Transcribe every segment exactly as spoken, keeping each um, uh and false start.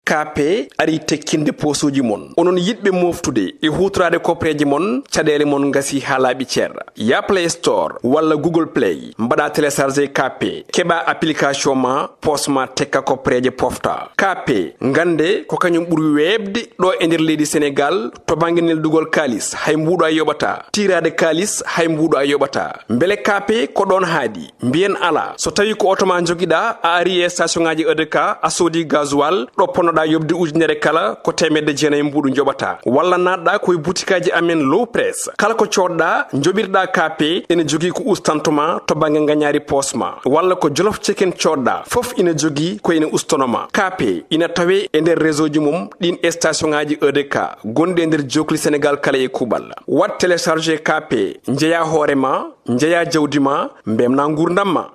K P ari tekkinde poosuuji mon. Onon yiɗɓe mooftude e huutoraade koppareeje mon, caɗeele mon ngasi haa laaɓi cer. Ya Play Store walla Google Play, mbaɗa télécharger K P, keɓa application ma, poos ma tekka koppareeje pofta. K P, ngannde ko kañum ɓuri weeɓde ɗo e nder leydi Senegaal to bannge neldugol kaalis, hay mbuuɗo a yoɓataa. Tiiraade kaalis, hay mbuuɗo a yoɓataa. Mbele K P ko ɗoon haaɗi? Mbiyen alaa. So tawii ko oto ma njogiɗaa, a ari e station ŋaaji E D K, a soodi gasoil, ɗo ponnoɗaa yoɓde ujunere kala, ko teemedde jeenayi mbuuɗu njoɓataa. Walla naatɗaa ko e butikaaji amen Low Press. Kala ko coodɗaa, njoɓirɗaa K P, ene jogii ko ustanto ma to bannge ngañaari poos ma. Walla ko Jolof Chicken coodɗaa, fof ina jogii ko ene ustono ma. K P ina tawee e nder réseau ji mum ɗiin e station ŋaaji E D K gonɗi e nder jookli Senegaal kala e kuuɓal. Waɗ télécharger K P, njeyaa hoore ma, njeyaa jawdi ma, mbemnaa nguurndam ma.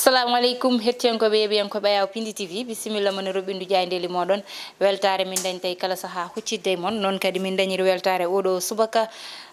Salamu aleykum, hettiyankooɓe, yeeɓiyankooɓe Ayaw Pindi T V. Bisimilla mon e roɓɓindu jaayndeeli mooɗon. Weltaare min dañtay kala sahaa huccidde e mon. Noon kadi min dañiri weltaare oɗo subaka,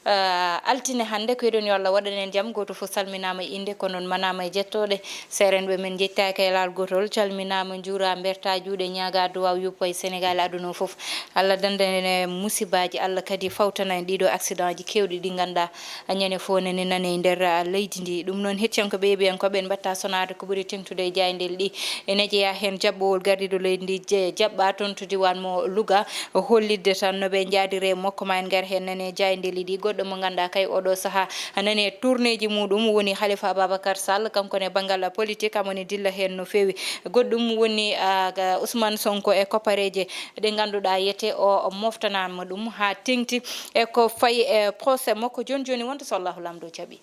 ah, altine hannde. Ko eɗon yo Allah waɗan en jam. Gooto fof salminaama e innde, ko noon manaama e jettooɗe. Seerenɓe men njettaaka e laal gootol, calminaama, njuuraa, mbertaa juuɗe, ñaagaa duwaaw yuppo e Senegaal e aduna o fof. Allah dandan en e musibaaji, Allah kadi fawtana en ɗiɗo accident ji keewɗi ɗi ngannduɗaa ñande fof nene nane e nder, ah, leydi ndi. Ɗum noon, hettiyankooɓe, yeeɓiyankooɓe, en mbaɗta sonaade ko ɓuri teŋtude e jaayndeeli ɗi. Ene jeyaa heen jaɓɓowol gardiiɗo leydi ndi je-, jaɓɓaa toon to diiwaan mo Louga, hollitde tan no ɓe njaadiri e makko. Ma en ngar heen nane jaayndeeli ɗi. Goɗɗo mo ngannduɗaa kay oɗo sahaa nane tourneeji muɗum woni Khalifa Ababacar Sall, kanko ne banngal politique am woni dilla heen no feewi. Goɗɗum woni, ah, ga Ousmane Sonko e koppareeje ɗe ngannduɗaa yete o moftanaama ɗum haa teŋti e ko fayi e procès makko. Jooni jooni wonta so Allahu Laamɗo jaɓi.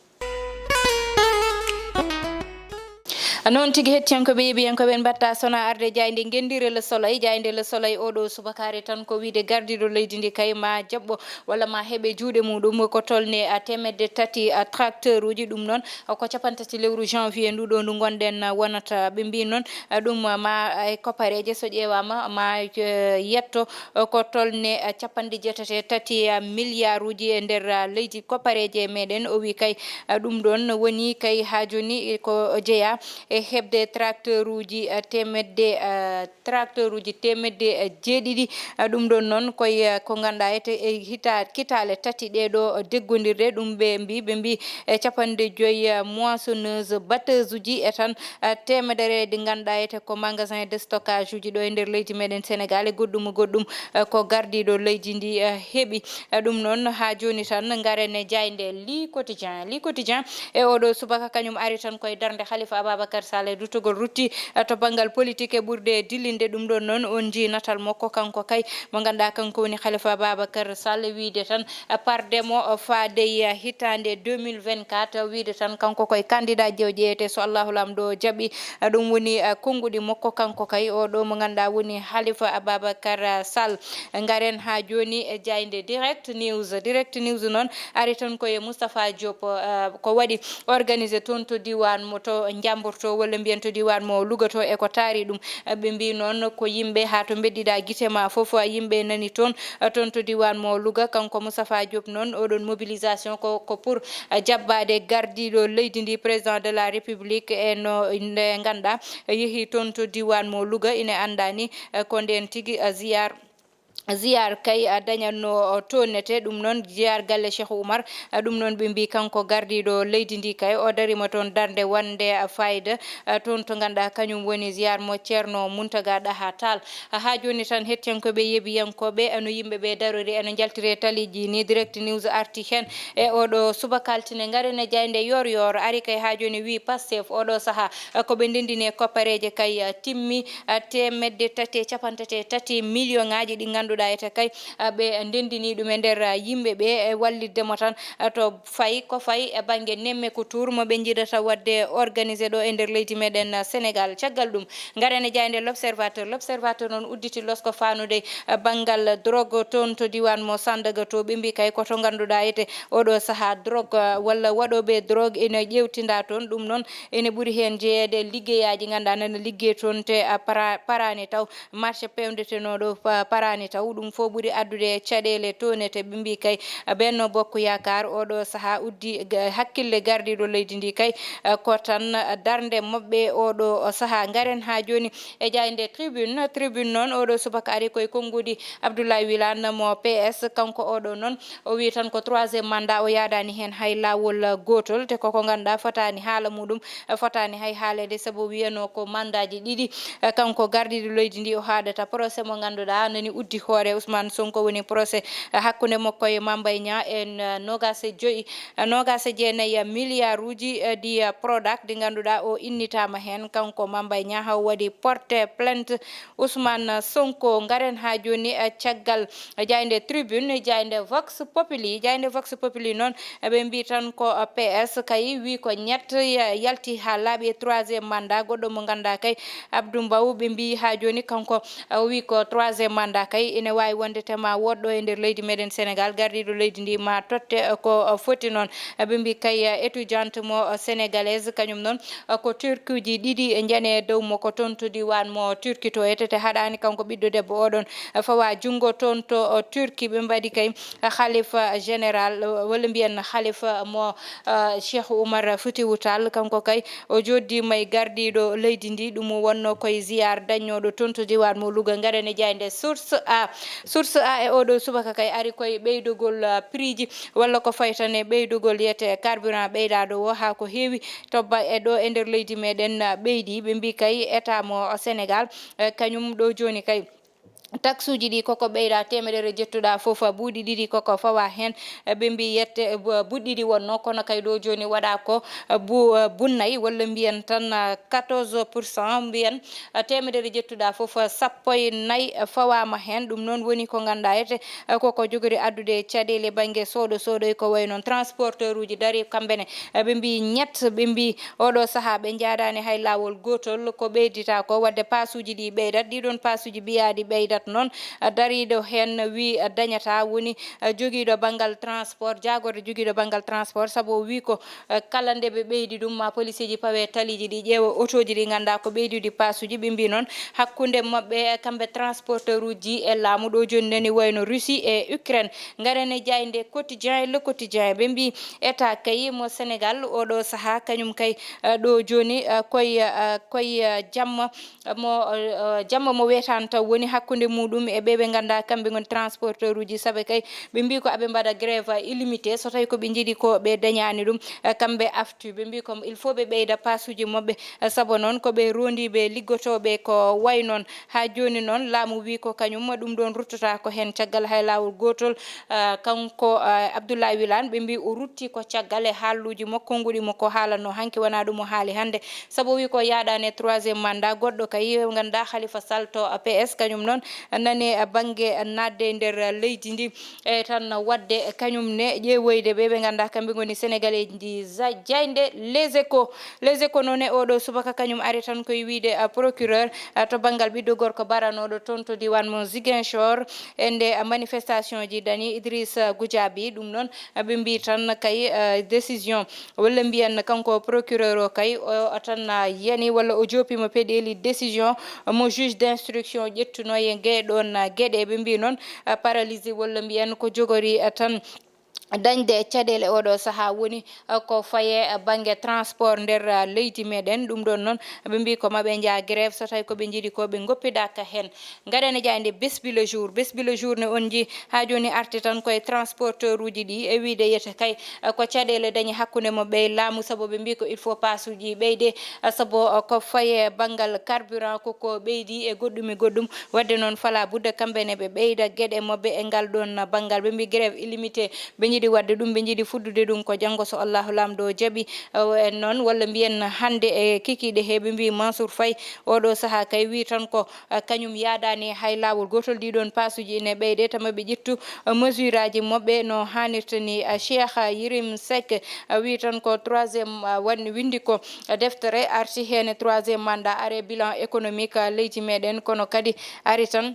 Noon tigi, hettiyankooɓe, yeeɓiyankooɓe, en mbaɗta sona arde jaaynde ngenndire Le Soleil. Jaaynde Le Soleil oɗo subakaare tan ko wiyde gardiiɗo leydi ndi kay ma jaɓɓo walla ma heɓe juuɗe muɗum ko tolne, ah, teemedde tati, ah, tracteur uji. Ɗum noon, ah, ko capanɗe tati lewru janvier ndu ɗo ndu ngonɗen, ah, wonata. Ɓe mbi noon, ah, ɗum, ah, ma, ah, e koppareeje so ƴeewaama ma, eh, yetto, ah, ko tolne, ah, capanɗe jeetati e tati, ah, milliard uji e nder, ah, leydi koppareeje meɗen. O wi kay, ah, ɗum ɗoon woni kay haa jooni ko jeyaa e heɓde tracteur uji, ah, teemedde, ah, tracteur uji teemedde, eh, jeeɗiɗi. Ah, ɗum ɗoon noon koye, eh, ko ngannduɗaa ete, e hita-, kitaale tati ɗee ɗo deggondirɗe, ɗum ɓe mbi, ɓe mbi, eh, capanɗe joyi, eh, moissonneuse, batteuse uji e tan, eh, teemedere ɗi ngannduɗaa ete ko magasin de stockage uji ɗo e nder leydi meɗen Senegaal e goɗɗum e goɗɗum, eh, ko gardiiɗo leydi ndi, eh, heɓi. Eh, ɗum noon haa jooni tan ngaren e jaaynde Le Quotidien. Le Quotidien e oɗo subaka kañum ari tan koye darnde Khalifa Ababacar Sall e duttugol rutti, eh, to banngal politique e ɓurde dillinde. Ɗum ɗoon noon on njii natal makko kanko kay mo ngannduɗaa kanko woni Khalifa Ababacar Sall wiyde tan, eh, parde mo, eh, faade, eh, hitaande deux mille vingt-quatre, wiyde tan kanko koye candidat jew ƴeewete so Allahu Laamɗo jaɓi. Eh, ɗum woni, eh, konnguɗi makko kanko kay oɗo mo ngannduɗaa woni Khalifa Ababacar, eh, Sall. Ngaren haa jooni e jaaynde Direct News. Direct News noon ari tan ko e Moustapha Diop, eh, ko waɗi organisé toon to diiwaan mo to Njamborto walla mbiyen to diiwaan mo Louga to e ko taari ɗum. Eh, ɓe mbi noon ko yimɓe haa to mbeddiɗaa gite ma fof, eh, yimɓe nani toon, eh, toon to diiwaan mo Louga. Kanko Moustapha Diop noon oɗon mobilisation ko, ko pour, eh, jaɓɓaade gardiiɗo leydi ndi, président de la République, e no nde ngannduɗaa, eh, yehi toon to diiwaan mo Louga ine anndani, eh, ko ndeen tigi, eh, ziyaar ziyaar kay, a, dañatno, o, toon nete. Ɗum noon, ziyaar galle Cheikh Oumar, a, ɗum noon ɓe mbi kanko gardiiɗo leydi ndi kay, o darima toon darnde wonde, a, fayida, a, toon to ngannduɗaa kañum woni ziyaar mo Ceerno Muntaga Ɗaha Taal. A, haa jooni tan, hettiyankooɓe, yeeɓiyankooɓe, no yimɓe ɓe darori, eno njaltiri e taliiji ni. Direct News arti heen e oɗo subaka altine. Ngaren e jaaynde Yoor Yoor, ari kay haa jooni wi Pastef oɗo sahaa, a, ko ɓe ndenndini e koppareeje kay, a, timmi, a, teemedde tati e capanɗe tati e tati million ŋaaji ɗi ngannduɗaa ete kay, a, ɓe ndenndini ɗum e nder, a, yimɓe ɓe, e wallitde mo tan, a, to fayi ko fayi e bannge nemmeeku tour mo ɓe njiɗata waɗde organisé ɗo e nder leydi meɗen, a, Senegaal. Caggal ɗum, ngaren e jaaynde L'Observateur. L'Observateur noon udditi losko faanude, a, banngal drogue toon to diiwaan mo Sandaga to. Ɓe mbi kay ko to ngannduɗaa ete oɗo sahaa drogue, a, walla waɗooɓe drogue ene ƴeewtindaa toon. Ɗum noon ene ɓuri heen jeyeede liggeyaaji ngannduɗaa nana liggey toon te, a, para-, paraani taw. Marché peewndetenooɗo pa-, paraani taw. Ɗum fof ɓuri addude caɗeele townete. Ɓe mbii kay, eh, Benno Bokk Yaakaar oɗo sahaa uddi ga-, hakkille gardiiɗo leydi ndi kay, eh, ko tan, eh, darnde maɓɓe oɗo sahaa. Ngaren haa jooni e jaaynde Tribune. Tribune noon oɗo subaka ari koye konnguɗi Abdoulaye Wilane mo P S. Kanko oɗo noon o wii tan ko troisième mandat o yaadaani heen hay laawol, eh, gootol. Te koko ngannduɗaa fotaani haala muɗum, eh, fotaani hay haaleede sabu wiyanoo ko mandaaji ɗiɗi. Eh, kanko gardiiɗo leydi ndi o haadata procès mo ngannduɗaa nani uddi hoore Ousmane Sonko, woni procès, eh, hakkunde makko e Mame Mbaye Niang en, eh, noogaas e joyi, eh, noogaas e jeenayi milliard uji, eh, ɗi, eh, Prodac ɗi ngannduɗaa o innitaama heen. Kanko Mame Mbaye Niang haw waɗi porte plainte Ousmane Sonko. Ngaren haa jooni, eh, caggal jaaynde Tribune, jaaynde Vox Populi. Jaaynde Vox Populi noon, eh, ɓe mbii tan ko, eh, P S kay wii ko ñett ya-, yalti haa laaɓi e troisième mandat, goɗɗo mo ngannduɗaa kay Abdou Mbow, ɓe mbii haa jooni kanko, eh, o wii ko troisième mandat kay ene waawi wonde te ma woɗɗo e nder leydi meɗen Sénégal, gardiiɗo leydi ndi ma totte, eh, ko, eh, foti noon. Eh, ɓe mbii kay, eh, étudiante mo, eh, sénégalaise, kañum noon, eh, ko Turkuuji ɗiɗi e njani e dow mo ko toon to diiwaan mo Turki to etete haɗaani kanko ɓiɗɗo debbo oɗon, eh, fawa junngo toon to, eh, Turki. Ɓe mbaɗi kay, eh, Khalifa général, eh, walla mbiyen Khalifa mo, eh, Cheikh Oumar Foutiyou Tall. Kanko kay o jooɗdiima e gardiiɗo leydi ndi, ɗum o wonnoo koye ziyaar dañnooɗo toon to diiwaan mo Louga. Ngaren e jaaynde Source A. Source A e oɗo subaka kay ari koye ɓeydugol, eh, prix ji walla ko faytane ɓeydugol yete carburant ɓeydaaɗo o haa ko heewi to ba-, e ɗo e nder leydi meɗen, eh, ɓeydi. Ɓe mbii kay état mo Sénégal, eh, kañum ɗo jooni kay taxuji ɗi koko ɓeyda teemedere jettuɗa fof, eh, buuɗi ɗiɗi koko fawa heen. Eh, ɓe mbii yette, eh, bu-, buuɗi ɗiɗi wonno, kono kay ɗo jooni waɗa ko, eh, bu-, eh, bunnay walla mbiyen tan, eh, quatorze pour cent mbiyen, eh, teemedere jettuɗa fof, eh, sappo e nayi, eh, fawaama heen. Ɗum noon woni ko ngannduɗaa ete, eh, koko jogori addude caɗeele bannge sooɗo sooɗo e ko wayi noon transporteur uji dari kamɓe ne, eh, ɓe mbii ñett, ɓe mbii oɗo sahaa ɓe njaadaani hay laawol gootol. Ko ɓeydita ko waɗde paasuuji ɗi ɓeydat, ɗiɗon paasuuji mbiyaaɗi ɓeydat noon, eh, dariiɗo heen wii, eh, dañata woni, eh, jogiiɗo banngal transport, jaagorɗo jogiiɗo banngal transport, sabu o wii ko eh, kala nde ɓe ɓeydi ɗum, ma policeeji pawe taliiji ɗi, ƴeewa otooji ɗi ngannduɗaa ko ɓeyduɗi paasuuji. Ɓe mbii noon, hakkunde maɓɓe, eh, kamɓe transporteur uji e laamu ɗo jooni nani wayno Russie e Ukraine. Ngaren e jaaynde Quotidien e Le Quotidien. Ɓe mbii état kay mo Sénégal oɗo sahaa, kañum kay, eh, ɗo jooni, eh, koye, eh, koye, eh, jamma mo, eh, jamma mo weetaani taw woni hakkunde muɗum e ɓe ɓe ngannduɗaa kamɓe ngoni transporteur uji, sabu kay ɓe mbii ko aɓe mbaɗa grève illimité, so tawi ko ɓe njiɗi ko ɓe dañaani ɗum, eh, kamɓe aftu. Ɓe mbii ko il faut ɓe ɓeyda paasuuji maɓɓe, eh, sabu noon ko ɓe rondiiɓe liggotooɓe ko wayi noon. Haa jooni noon laamu wii ko kañum ɗum ɗoon ruttata ko heen caggal hay laawol gootol. Eh, kanko, eh, Abdoulaye Wilane ɓe mbii o rutti ko caggal e haaluuji makko nguɗi mo ko haalanno hanki wonaa ɗum o haali hannde. Sabu o wii ko yaaɗaani e troisième mandat goɗɗo kay, ngannduɗaa Khalifa Sall to P S, kañum noon nani bannge naatde e nder leydi ndi. E tan waɗde kañum ne ƴeewoyde ɓe ɓe ngannduɗaa kamɓe ngoni Sénégalais ji za-, jaaynde Les Échos. Les Échos noon e oɗo subaka kañum ari tan koye wiyde, ah, procureur, ah, to banngal ɓiɗɗo gorko baranooɗo toon to diiwaan mo Ziguinchor e nde, ah, manifestation ji dañi Idriss Goudiaby. Ɗum noon, ah, ɓe mbii tan kay, ah, décision walla mbiyen kanko procureur o kay, o, o tan, ah, yani walla o joopiima peɗeeli décision mo juge d'instruction ƴettuno e ngeɗon, ah, geɗe. Ɓe mbii noon, ah, paralysé walla mbiyen ko jogori, ah, tan dañde caɗeele oɗo sahaa woni, ah, ko faye, ah, bannge transport nder, ah, leydi meɗen. Ɗum ɗon noon ɓe mbii ko maɓe njaa grève so tawi ko ɓe njiɗi ko ɓe ngoppidaaka heen. Ngaren e jaaynde Besbi le jour. Besbi le jour ne on nji haa jooni arti tan koye transporteur uji ɗi e wiyde yete kay, eh, ko caɗeele dañi hakkunde maɓɓe e laamu, sabu ɓe mbii ko il faut paasuuji ɓeyde, eh, sabu, eh, ko faye banngal carburant koko ɓeydi e goɗɗum e goɗɗum. Waɗde noon fala budda kamɓe ne ɓe ɓeyda geɗe maɓɓe e ngal ɗon banngal. Ɓe mbii grève illimité ɓe njiɗi waɗde ɗum, ɓe njiɗi fuddude ɗum ko janngo so Allahu Laamɗo jaɓi, eh, en noon walla mbiyen hannde e kikiiɗe he ɓe mbii Mansour Faye oɗo sahaa kay wii tan ko ah, kañum yaadaani hay laawol gootol. Ɗiɗon paasuuji ene ɓeyde, tama ɓe ƴettu, ah, mesure aji maɓɓe no haanirta ni. Ah, Cheikh Yérim Seck, ah, wii tan ko troisième, ah, won-, winndi ko, ah, deftere arti heen e troisième mandat, are bilan économique, ah, leydi meɗen, kono kadi ari tan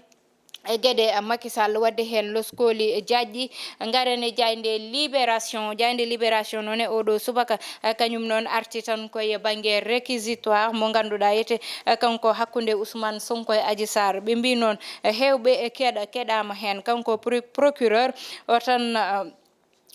e geɗe Macky Sall, waɗde heen loskooli jaajɗi. Ngaren e jaaynde Libération. Jaaynde Libération noon e oɗo subaka, eh, kañum noon arti tan koye bannge réquisitoire mo ngannduɗaa yete, eh, kanko hakkunde Ousmane Sonko e Adji Sarr. Ɓe mbii noon, eh, heewɓe, eh, keɗa-, keɗaama heen. Kanko pro-, procureur o tan, eh,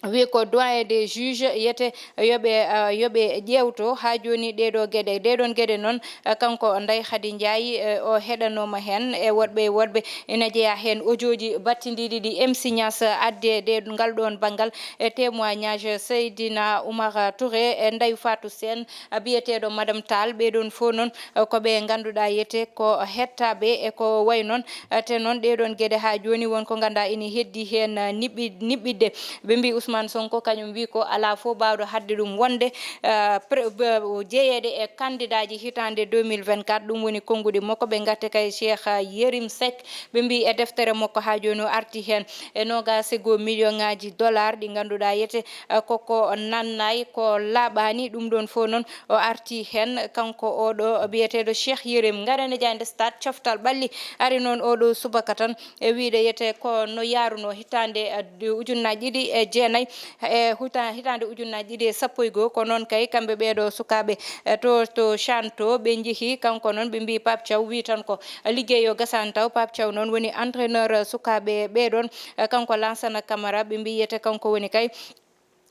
wi ko doyen des juges yete yoɓe, eh, yoɓe ƴeewto haa jooni ɗeeɗo geɗe. Ɗeeɗoon geɗe noon, eh, kanko Ndeye Khady Ndiaye, eh, o heɗanooma heen e woɗɓe e woɗɓe. Ina jeyaa heen ojooji battindiiɗi ɗi M C Niass adde ɗe ngal ɗoon banngal e témoignage Seydina Oumar Touré e Ndeye Fatou Sène, a, biyeteeɗo Madame Tall. Ɓee ɗoon fof noon, eh, ko ɓe ngannduɗaa yete ko hettaaɓe e ko wayi noon. Eh, te noon ɗee ɗoon geɗe haa jooni won ko ngannduɗaa ina heddi heen, eh, niɓɓi-, niɓɓiɗde. Ɓe mbii Ousmane Sonko kañum wii ko alaa fof baawɗo haɗde ɗum wonde, eh, pre-, be-, jeyeede e kandidaaji hitaande deux mille vingt-quatre, ɗum woni konnguɗi makko. Ɓe ngarte kay Cheikh, eh, Yérim Seck. Ɓe mbii e deftere makko haa jooni o arti heen e noogaas e goo million ŋaaji dollar ɗi ngannduɗaa yete, eh, koko nannaay, ko laaɓaani. Ɗum ɗoon fof noon o arti heen, kanko oɗo biyeteeɗo Cheikh Yérim. Ngaren e jaaynde Stade, coftal ɓalli ari noon oɗo subaka tan e wiyde yete ko no yaarunoo hitaande, eh, ujunnaaji ɗiɗi e jeenayi, e huta-, hitaande ujunnaaji ɗiɗi e sappo e goo. Ko noon kay kamɓe ɓeeɗo sukaaɓe, eh, to, to Chanto ɓe njehi. Kanko noon ɓe mbii Pape Thiaw wii tan ko liggey o gasaani taw. Pape Thiaw noon woni entraîneur sukaaɓe ɓee ɗoon, eh, kanko Lansana Camara. Ɓe mbii yete kanko woni kay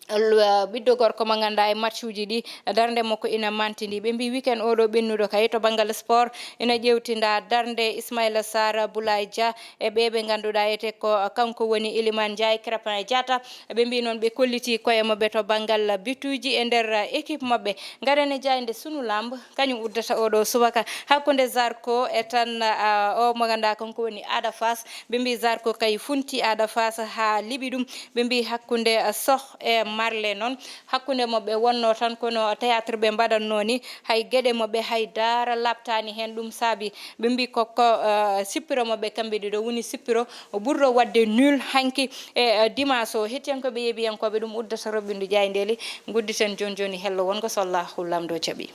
l-, ɓiɗɗo gorko mo ngannduɗaa e matchuuji ɗi darnde makko ina mantindi. Ɓe mbii weekend oɗo ɓennuɗo kay to banngal sport ina ƴeewtinda darnde Ismaïla Sarr, Boulaye Dia e ɓee ɓe ngannduɗaa yete ko kanko woni Iliman Ndiaye, Crépin Diatta. Ɓe mbii noon ɓe kollitii koye maɓɓe to banngal bituuji e nder équipe maɓɓe. Ngaren e jaaynde Sunu Lamb. Kañum uddata oɗo subaka hakkunde Zarko e tan, ah, o mo ngannduɗaa kanko woni Ada Fass. Ɓe mbii Zarko kay funti Ada Fass haa liɓi ɗum. Ɓe mbii hakkunde, ah, Soh e Marley noon, hakkunde maɓɓe wonnoo tan kono théâtre ɓe mbaɗatnoo ni, hay geɗe maɓɓe hay dara laaɓtaani heen. Ɗum saabi ɓe mbii ko, ko, ah, sippiro maɓɓe kamɓe ɗiɗo woni sippiro ɓurɗo waɗde nul hanki e, eh, dimanche o. Hettiyankooɓe, yeeɓiyankooɓe, ɗum uddata roɓɓindu jaayndeeli. Ngudditen jooni jooni hello wongo so Allahu Laamɗo jaɓi.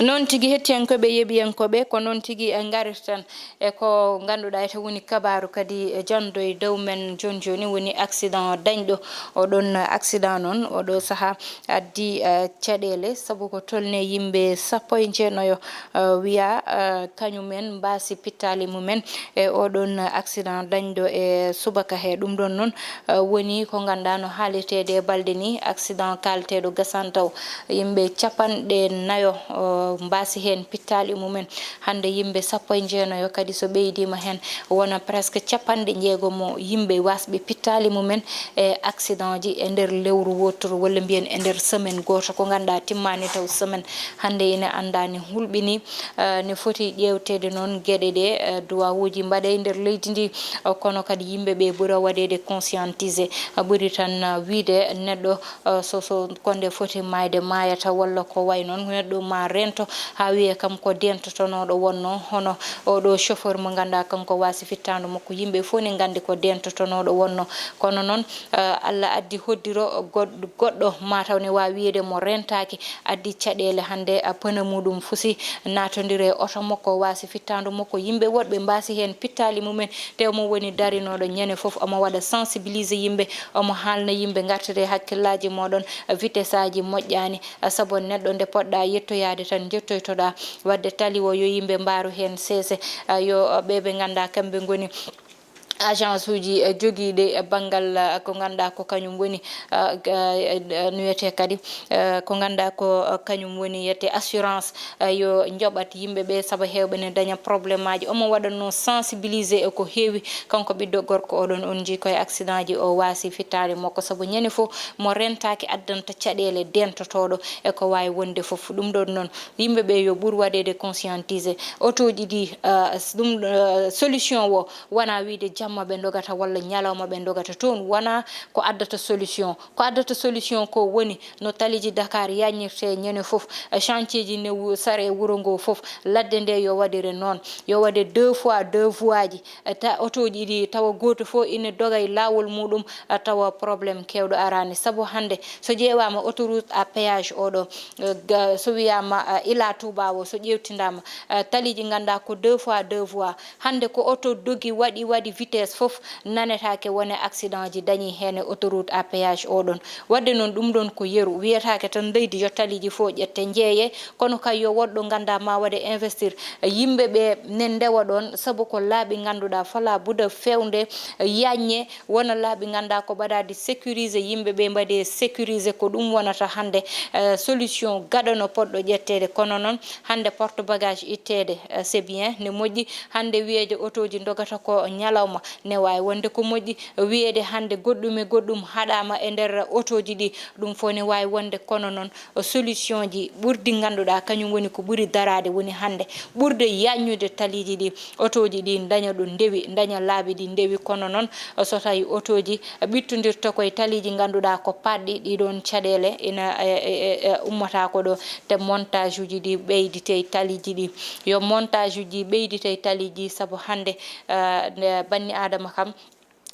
Noon tigi, hettiyankooɓe, yeeɓiyankooɓe, ko noon tigi, eh, ngarirten e ko ngannduɗaa ete woni kabaaru kadi, eh, janndo e dow men jooni jooni, woni accident dañɗo. Oɗon accident noon, oɗo sahaa addi, eh, caɗeele, sabu ko tolnii yimɓe sappo e jeenayo, eh, wiyaa, eh, kañumen mbaasi pittaali mumen e oɗon accident dañɗo e subaka he. Ɗum ɗoon noon, eh, woni ko ngannduɗaa no haalirteede e balɗe ni, accident kaalteeɗo gasani taw yimɓe capanɗe nayo, eh, mbaasi heen pittaali mumen. Hannde yimɓe sappo e jeenayo kadi so ɓeydiima heen wona presque capanɗe jeegom yimɓe waasɓe pittaali mumen e accident ji e nder lewru wooturu walla mbiyen e nder semaine gooto, ko ngannduɗaa timmaani taw semaine. Hannde ina anndaa ne hulɓinii, eh, ne foti ƴeewteede noon geɗe ɗe, eh, duwawuuji mbaɗee e nder leydi ndi, eh, kono kadi yimɓe ɓe ɓura waɗeede conscientisé. Eh, ɓuri tan, eh, wiyde neɗɗo, eh, so, so ko nde foti maayde maayata walla ko wayi noon. Neɗɗo ma reento haa wiyee kam ko dentotonooɗo wonnoo, hono oɗo chauffeur mo ngannduɗaa kanko waasi fittaandu makko. Yimɓe fof ne nganndi ko dentotonooɗo wonnoo. Kono noon, eh, Allah addi hoddiro goɗ-, goɗɗo mataw ne waawi wiyeede mo rentaaki, addi caɗeele hannde, a, pneu muɗum fusi, naatondiri e oto makko, waasi fittaandu makko. Yimɓe woɗɓe mbaasi heen pittaali mumen, te omo woni darinooɗo ñande fof, omo waɗa sensibiliser yimɓe, omo haalna yimɓe ngartire hakkillaaji mooɗon, vitesse aji moƴƴaani, a, sabu neɗɗo nde poɗɗa yettoyaade tan njettoytoɗa. Waɗde tali o yo yimɓe mbaaru heen seese, a, yo, a, ɓe ɓe ngannduɗaa kamɓe ngoni agence uji, eh, jogiiɗi, eh, banngal, eh, ko ngannduɗaa ko kañum woni, eh, g-, eh, eh, no wiyetee kadi, eh, ko ngannduɗaa ko, eh, kañum woni wiyetee assurance, eh, yo njoɓat yimɓe ɓe, sabu heewɓe ne daña problème aji. Omo waɗatnoo sensibiliser e ko heewi, kanko ɓiɗɗo gorko oɗon, on njii koye accident ji o waasi fittaare makko, sabu ñande fof mo rentaaki addanta caɗeele dentotooɗo e ko waawi wonde fof. Ɗum ɗon noon, yimɓe ɓe yo ɓur waɗeede conscientiser. Otooji ɗi, eh, s-, ɗum, eh, solution o wonaa wiyde jam ma ɓe ndogata walla ñalawma ɓe ndogata toon, wona ko addata solution. Ko addata solution ko woni no taliiji Dakar yañirte ñande fof, e chantier ji ne wu-, sare e wuro ngo fof, ladde nde yo waɗire noon, yo waɗe deux fois deux voies ji, e ta-, otooji ɗi tawa gooto fof ina doga e laawol muɗum, e tawa problème keewɗo araani. Sabu hannde so ƴeewaama autoroute à péage oɗo, e, ga-, so wiyaama, e, Ila Touba o, so ƴeewtindaama, e, taliiji ngannduɗaa ko deux fois deux voies, hannde ko oto dogi, waɗi, waɗi vitesse fof, nanetaake wone accident ji dañi heen e autoroute à péage oɗon. Waɗde noon, ɗum ɗoon ko yeru, wiyetaake tan leydi yo taliiji fof ƴette, njeeye, kono kay yo woɗɗo ngannduɗaa ma waɗe investir. Yimɓe ɓe ne ndewa ɗoon, sabu ko laabi ngannduɗaa fala buda fewde, yaññe, wona laabi ngannduɗaa ko mbaɗaadi sécurisé, yimɓe ɓe mbaɗe sécurisé, ko ɗum wonata hannde, eh, solution gaɗa no poɗɗo ƴetteede. Kono noon, hannde porte bagage itteede, eh, c'est bien, ne moƴƴi. Hannde wiyeede otooji ndogata ko ñalawma, ne waawi wonde ko moƴƴi. Wiyeede hannde goɗɗum e goɗɗum haɗaama e nder otooji ɗi, ɗum fof ne waawi wonde. Kono noon, solution ji ɓurdi ngannduɗaa kañum woni ko ɓuri daraade, woni hannde ɓurde yaññude taliiji ɗi, otooji ɗi ndaña ɗo ndewi, ndaña laabi ɗi ndewi. Kono noon, so tawi otooji ɓittondirta koye taliiji ngannduɗaa ko paɗɗi, ɗi ɗoon caɗeele ina, e, e, e, e, ummata ko ɗo. Te montage uji ɗi ɓeydite e taliiji ɗi, yo montage uji ɓeydite e taliiji, sabu hannde, eh, nde banni Aadama kam,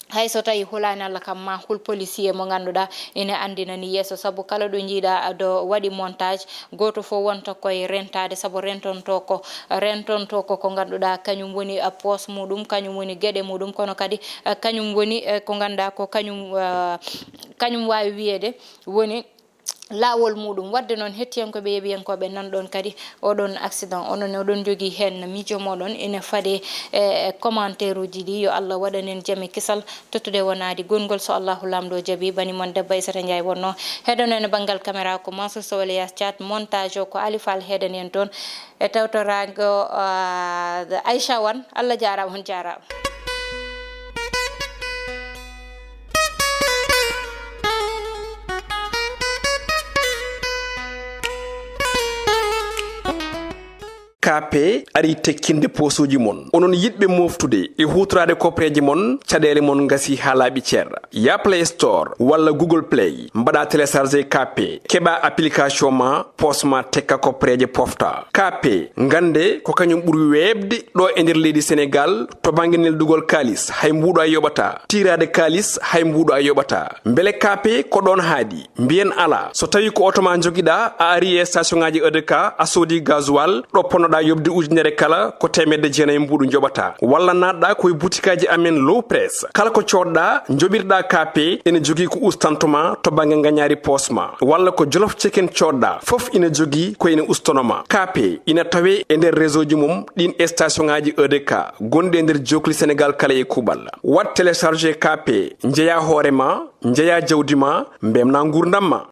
hay so tawi hulaani Allah kam, ma hul policier mo ngannduɗaa ina anndinani yeeso, sabu kala ɗo njiiɗa ɗo waɗi montage, gooto fof wonta koye rentaade, sabu rentonto ko, rentonto ko ko ngannduɗaa kañum woni, eh, poos muɗum, kañum woni geɗe muɗum, kono kadi, eh, kañum woni, eh, ko ngannduɗaa ko kañum, eh, kañum waawi wiyeede woni laawol muɗum. Waɗde noon, hettiyankooɓe, yeeɓiyankooɓe, nan ɗoon kadi oɗon accident, onon oɗon njogii heen miijo mooɗon, ina faade e commentaire uji ɗi. Yo Allah waɗan en jam e kisal, tottude wonaade gonngol, so Allahu Laamɗo jaɓi. Bani mon debbo Aissata Ndiaye wonno heɗono en banngal caméra ko Mansour Sow, Elias Thiat, montage o ko Ali Fall heɗani en toon. E tawtoraango, ah, Aisha Wan. Allah jaaraama, on jaaraama. K P ari tekkinde poosooji mon. Onon yiɗɓe mooftude e huutoraade koppareeji mon, caɗeele mon ngasi haa laaɓi cer. Ya Play Store walla Google Play, mbaɗa télécharger K P, keɓa application ma, poos ma tekka koppareeje pofta. K P, ngannde ko kañum ɓuri weeɓde ɗo e nder leydi Senegaal to bannge neldugol kaalis, hay mbuuɗo a yoɓata, tiiraade kaalis, hay mbuuɗo a yoɓata. Mbele K P ko ɗoon haaɗi? Mbiyen alaa. So tawi ko oto ma njogiɗa, a ari e station ŋaaji E D K, a soodi gasoil, ɗo ponnoɗa yoɓde ujunere kala, ko teemedde jeenayi mbuuɗu njoɓata. Walla naatɗa ko e butikaaji amen Low Press. Kala ko coodɗa, njoɓirɗa K P, ene jogii ko ustanto ma to bannge ngañaari poos ma. Walla ko Jolof Chicken coodɗa, fof ina jogii ko ina ustono ma. K P ina tawe e nder réseau ji mum ɗin e station ŋaaji E D K gonɗi e nder jookli Senegaal kala e kuuɓal. Waɗ télécharger K P, njeya hoore ma, njeya jawdi ma, mbemna nguurndam ma.